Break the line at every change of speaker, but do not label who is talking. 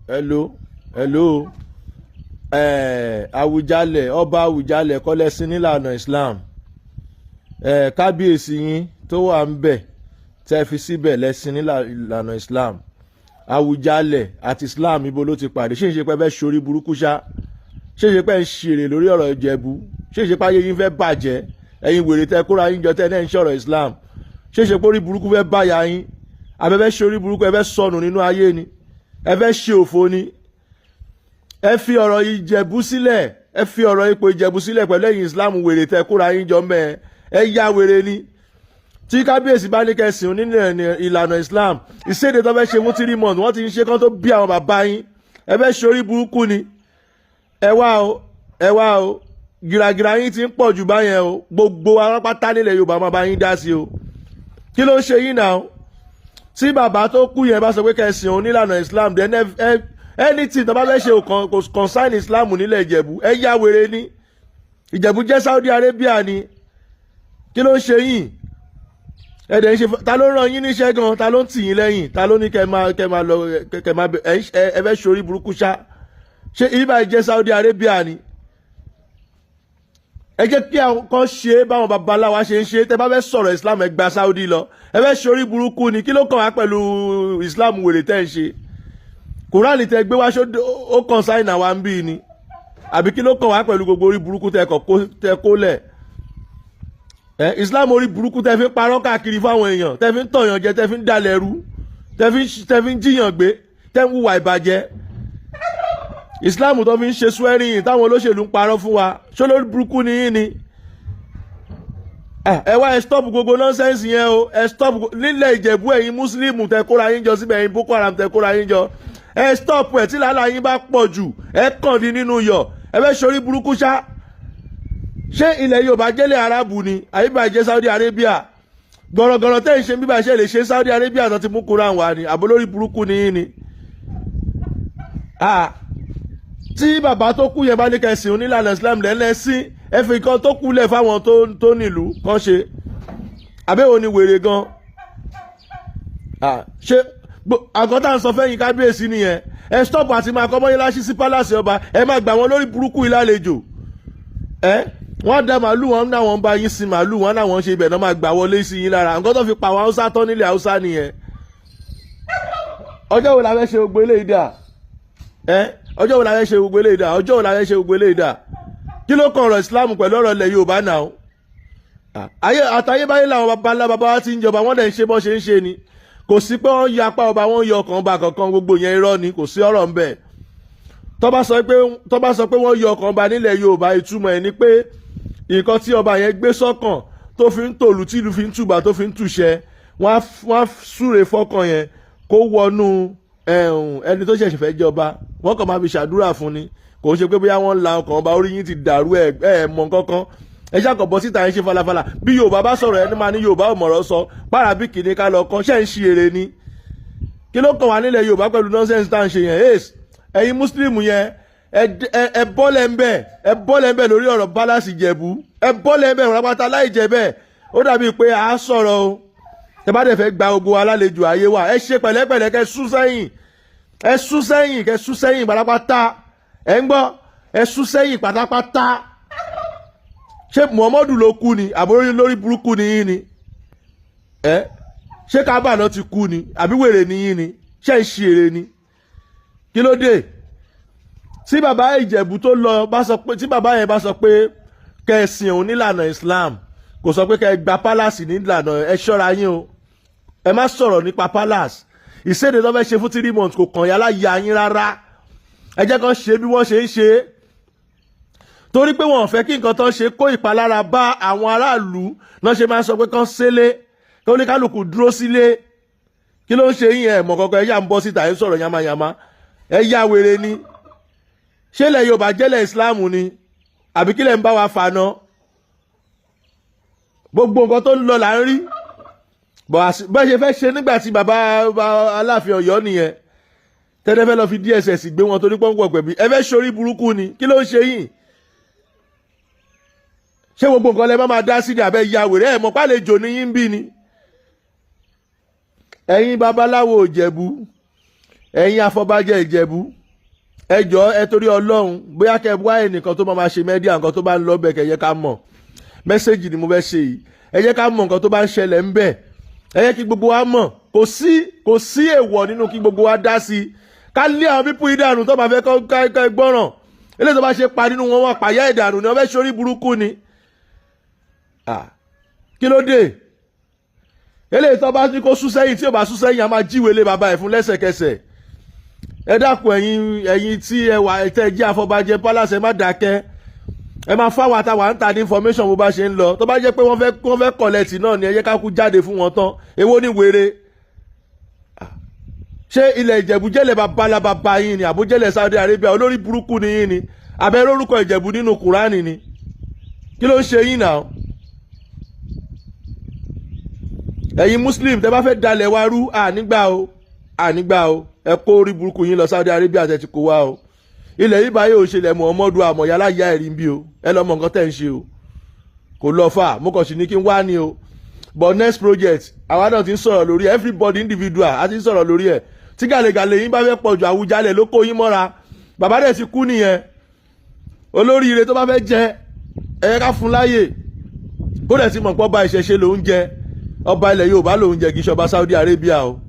Hello, hello. Àwùjalẹ̀, ọba Àwùjalẹ̀ kọ́lẹ́sìn nílànà Islam. Kábíyèsí yín tó wà ń bẹ̀ tẹ́ fi síbẹ̀ lẹ́sìn nílànà Islam. Àwùjalẹ̀ àti Islam, ibo ló ti pàdé? Ṣé ń ṣe pé fẹ́ ṣorí burúkú ṣá? Ṣé ń ṣe pé ń ṣèrè lórí ọ̀rọ̀ Ìjẹ̀bú? Ṣé ń ṣe pé ayé yín fẹ́ bàjẹ́? Ẹ̀yin wèrè tẹ́ kóra yín jọ, tẹ́ náà ń ṣọ̀rọ̀ Islam, ṣé ń ṣe pé orí burúkú fẹ́ báyà yín? Àbẹ̀fẹ́ ṣorí burúkú, ẹ fẹ́ sọnù nínú ayé ni, ẹ fẹ́ ṣe òfo ni. Ẹ fi ọ̀rọ̀ Ìjẹ̀bú sílẹ̀, ẹ fi ọ̀rọ̀ ipò Ìjẹ̀bú sílẹ̀ pẹ̀lú ẹ̀yin Islam wèrè tẹ́ kóra yín jọ mẹ́. Ẹ yá wèrè ni. Tí kábíyèsí bá ní kẹsìn nínú ìlànà Islam, ìséde tó fẹ́ ṣe fún 3 months, wọ́n ti ń ṣe kán tó bí àwọn bàbá yín. Ẹ fẹ́ ṣorí burúkú ni. Ẹ wá o, ẹ wá o, gìràgìrà yín ti ń pọ̀ jù báyẹn o. Gbogbo arápátá nílẹ̀ Yorùbá máa bá yín dá sí o. Kí ló ń ṣe yín náà? Tí bàbá tó kú yẹn bá sọ pé kẹsìn òun nílànà Islam, then anything tó bá fẹ́ ṣe kò concern Islam nílẹ̀ Ìjẹ̀bú. Ẹ yá wèrè ni. Ìjẹ̀bú jẹ́ Saudi Arabia ni? Kí ló ń ṣe yín? Ẹ dẹ̀ ń ṣe. Ta ló ràn yín níṣẹ́ gan? Ta ló ń tì yín lẹ́yìn? Ta ló ní kẹ́ máa lọ kẹ́ máa ẹ? Ẹ fẹ́ ṣorí burúkú ṣá. Ṣé ibà jẹ́ Saudi Arabia ni? Ẹ jẹ́ kí àwọn kan ṣe báwọn babaláwa ṣe ń ṣe. Tẹ́ bá fẹ́ sọ̀rọ̀ Islam, ẹ gba Saudi lọ. Ẹ fẹ́ ṣorí burúkú ni. Kí ló kàn wá pẹ̀lú Islam wèrè tẹ́ ń ṣe? Kùránì tẹ́ gbé wá, ṣó ó kàn sáìnà wa ń bí ni? Àbí kí ló kàn wá pẹ̀lú gbogbo orí burúkú tẹ́ kó lẹ̀? Ẹ Islam orí burúkú tẹ́ fi ń parọ́ káàkiri fáwọn èèyàn, tẹ́ fi ń tọ̀yàn jẹ, tẹ́ fi ń dalẹ̀ rú, tẹ́ fi ń jíyàn gbé, tẹ́ ń hùwà ìbàjẹ́. Islam tó fi ń ṣe swearing táwọn olóṣèlú ń parọ́ fún wa, ṣó lórí burúkú ni yín ni? Ẹ wá, ẹ stop gbogbo nonsense yẹn o. Ẹ stop nílẹ̀ Ìjẹ̀bú. Ẹ̀yin Muslim tẹ kóra yín jọ síbẹ̀, ẹ̀yin Boko Haram tẹ kóra yín jọ, ẹ stop ẹ̀. Tí làálàá yín bá pọ̀ jù, ẹ kàn dín nínú yọ̀. Ẹ fẹ́ ṣorí burúkú ṣá. Ṣé ilẹ̀ Yorùbá jẹ́lẹ̀ Arabu ni àyíbàjẹ́ Saudi Arabia? Gọ̀rọ̀gọ̀rọ̀ tẹ́ ń ṣe bíbá ṣe lè ṣe Saudi Arabia tó ti mú Quran wá ni? Àbólórí burúkú ni yín ni? Ah, tí bàbá tó kú yẹn bá ní kẹsìn onílànà Islam lẹ́lẹ́sìn, ẹ fi kan tó kú lẹ̀ fáwọn tó nílùú kan ṣe. Àbẹ̀wò ni wèrè gan? Ah, ṣé àgọ́tà ń sọ fẹ́yìn kábíyèsí nìyẹn? Ẹ stop àti máa kọ́ mọ́ṣáláṣí sí palace ọba. Ẹ máa gbà wọn lórí burúkú yìí lálejò. Ẹ wọ́n dá màálù, wọn náà wọ́n bá yín sin màálù, wọn náà wọ́n ṣe ibẹ̀ náà máa gbà wọlé sí yín lára. Nǹkan tó fi pa àwọn Haúsá tán nílẹ̀ Haúsá nìyẹn. Ọjọ́ wo la fẹ́ ṣe gbogbo eléyìí dà? Ẹ ọjọ́ wo la fẹ́ ṣe gbogbo eléyìí dà? Ọjọ́ wo la fẹ́ ṣe gbogbo eléyìí dà? Kí ló kan ọ̀rọ̀ Islam pẹ̀lú ọ̀rọ̀ ilẹ̀ Yorùbá náà? Ayé àtayébáyé làwọn baba ńlá baba wa ti ń jọba, wọ́n dẹ̀ ń ṣe bọ́ ṣe ń ṣe ni. Kò sí pé wọ́n yọ apá ọba, wọ́n yọ ọkàn ọba kankan. Gbogbo yẹn irọ́ ni, kò sí ọ̀rọ̀ ń bẹ̀. Tó bá sọ pé wọ́n yọ ọkàn ọba nílẹ̀ Yorùbá, ìtumọ̀ ẹ̀ ni pé nǹkan tí ọba yẹn gbé sọ́kàn tó fi ń tòlù, tí ìlú fi ń tùbà, tó fi ń tùṣẹ, wọ́n á súre fọ́kàn yẹn kó wọnú ẹni tó ṣẹ̀ṣẹ̀ fẹ́ jọba. Wọ́n kàn máa fi ṣàdúrà fún ni. Kò ń ṣe pé bóyá wọ́n la ọkàn ọba. Orí yín ti dàrú. Ẹ ẹ mọ̀ nǹkankan. Ẹ ṣàkọ̀bọ̀ síta, ẹ ṣe falafala. Bí Yorùbá bá sọ̀rọ̀, ẹni máa ní Yorùbá ò mọ̀rọ̀ sọ. Párábíkì ní ká lọ kan ṣe ń ṣi èrè ni. Kí ló kàn wá nílẹ̀ Yorùbá pẹ̀lú nonsense tá à ń ṣe yẹn? Ace, ẹ̀yin Muslim yẹn, ẹ bọ́lẹ̀ ń bẹ̀, ẹ bọ́lẹ̀ ń bẹ̀ lórí ọ̀rọ̀ palace Ìjẹ̀bú. Ẹ bọ́lẹ̀ ń bẹ̀ rápátá. Láì jẹ́ bẹ́ẹ̀, ó dàbí pé a sọ̀rọ̀ o. Ẹ bá dẹ̀ fẹ́ gba gbogbo alálejò ayé wa, ẹ ṣe pẹ̀lẹ́pẹ̀lẹ́, kẹ́ sún sẹ́yìn, ẹ sún sẹ́yìn, kẹ́ sún sẹ́yìn pátápátá. Ẹ ń gbọ́, ẹ sún sẹ́yìn pátápátá. Ṣé Muhammadu ló kú ni? Àbúrò lórí burúkú ni yín ni? Ẹ ṣé kábà náà ti kú ni? Àbí wèrè ni yín ni? Ṣé ń ṣe èrè ni? Kí ló dé? Tí bàbá Ìjẹ̀bú tó lọ bá sọ pé, tí bàbá yẹn bá sọ pé kẹ́ ẹ sìn òun nílànà Islam, kò sọ pé kẹ́ ẹ gba palace nílànà. Ẹ ṣọ́ra yín o. Ẹ má sọ̀rọ̀ nípa palace. Ìséde tó fẹ́ ṣe fún 3 months kò kàn yálà ya yín rárá. Ẹ jẹ́ kán ṣe bí wọ́n ṣe ń ṣe é, torí pé wọn ò fẹ́ kí nǹkan tó ń ṣe kó ìpalára bá àwọn aráàlú náà ṣe máa ń sọ pé kán ṣẹlẹ̀, kí oníkálukú dúró sílé. Kí ló ń ṣe yín? Ẹ̀ mọ̀ kankan. Ẹ yà ń bọ́ síta, ẹ ń sọ̀rọ̀ yamayama. Ẹ yá wèrè ni. Ṣé ilẹ̀ Yorùbá jẹ́lẹ̀ Islam ni? Àbí kílẹ̀ ń bá wa fà ná? Gbogbo nǹkan tó ń lọ là ń rí bọ́ ṣe fẹ́ ṣe nígbà tí bàbá Aláàfin Ọ̀yọ́ nìyẹn, tẹ́lẹ̀ fẹ́ lọ fi DSS gbé wọn torí pọ́npọ́ pẹ̀bí. Ẹ fẹ́ ṣorí burúkú ni. Kí ló ń ṣe yín? Ṣé gbogbo nǹkan lẹ má máa dá sí ní abẹ́ ya wèrè? Ẹ̀ mọ̀ pálejò ní yín bí ni. Ẹ̀yin babaláwo Ìjẹ̀bú, ẹ̀yin afọbajẹ Ìjẹ̀bú. Ẹ jọ, ẹ torí Ọlọ́run, bóyá kẹ wá ẹnìkan tó máa ma ṣe media, nǹkan tó bá ń lọ bẹ̀, kẹ́ yẹ ká mọ̀. Message ni mo fẹ́ ṣe yìí. Ẹ jẹ́ ká mọ̀ nǹkan tó bá ń ṣẹlẹ̀ ń bẹ̀. Ẹ jẹ́ kí gbogbo wa mọ̀. Kò sí èèwọ̀ nínú kí gbogbo wa dá sí i, ká lé àwọn people yìí dànù. Tó bá fẹ́ kọ́ gbọ́ràn, eléyìí tó bá ṣe pa nínú wọn, wọn pàyà ìdànù ni. Wọ́n fẹ́ ṣorí burúkú ni. Kí ló dé? Eléyìí tó bá ní kó sún sẹ́yìn, tí ò bá sún sẹ́yìn, a máa jíwèé lé bàbá ẹ̀ fún lẹ́sẹ̀kẹsẹ̀. Ẹ dákun, ẹ̀yin tí ẹ wà, ẹ tẹ́ jẹ́ àfọbàjẹ́ palace, ẹ má dákẹ́. Ẹ máa fáwọn àtàwọn à ń ta ní information bó bá ṣe ń lọ. Tó bá jẹ́ pé wọ́n fẹ́ collect náà ni, ẹ jẹ́ ká kú jáde fún wọn tán. Èwo ni wèrè? Ṣé ilẹ̀ Ìjẹ̀bú jẹ́lẹ̀ babalá yín ni, àbójẹ́lẹ̀ Saudi Arabia? Olórí burúkú ni yín ni. Abẹ́rẹ́ orúkọ Ìjẹ̀bú nínú Kùránì ni? Kí ló ń ṣe yín náà? Ẹ̀yin Muslim, tẹ́ bá fẹ́ dalẹ̀ wa rú, ànígbà o, ànígbà o. Ẹ kó orí burúkú yín lọ Saudi Arabia tẹ́ ti kó wa o. Ilẹ̀ yìí báyìí ò ṣe lẹ̀ Muhammadu àmọ̀yálà yá ẹ̀rí ń bí o. Ẹ lọ́ mọ nǹkan tẹ́ ń ṣe o. Kò lọ fà, mo kàn sí ní kí n wá ní o. But next project, àwa náà ti ń sọ̀rọ̀ lórí everybody individual, a ti ń sọ̀rọ̀ lórí ẹ̀. Tí gàlégàlé yín bá fẹ́ pọ̀ jù, Àwùjalẹ̀ ló kó yín mọ́ra. Bàbá dẹ̀ ti kú nìyẹn. Olóríire tó bá fẹ́ jẹ, ẹ ká fún láyè. Kó dẹ̀ ti mọ̀ pé ọba ìṣẹ̀ṣe ló ń jẹ, ọba ilẹ̀ Yorùbá ló ń jẹ, kì í ṣọba Saudi Arabia o.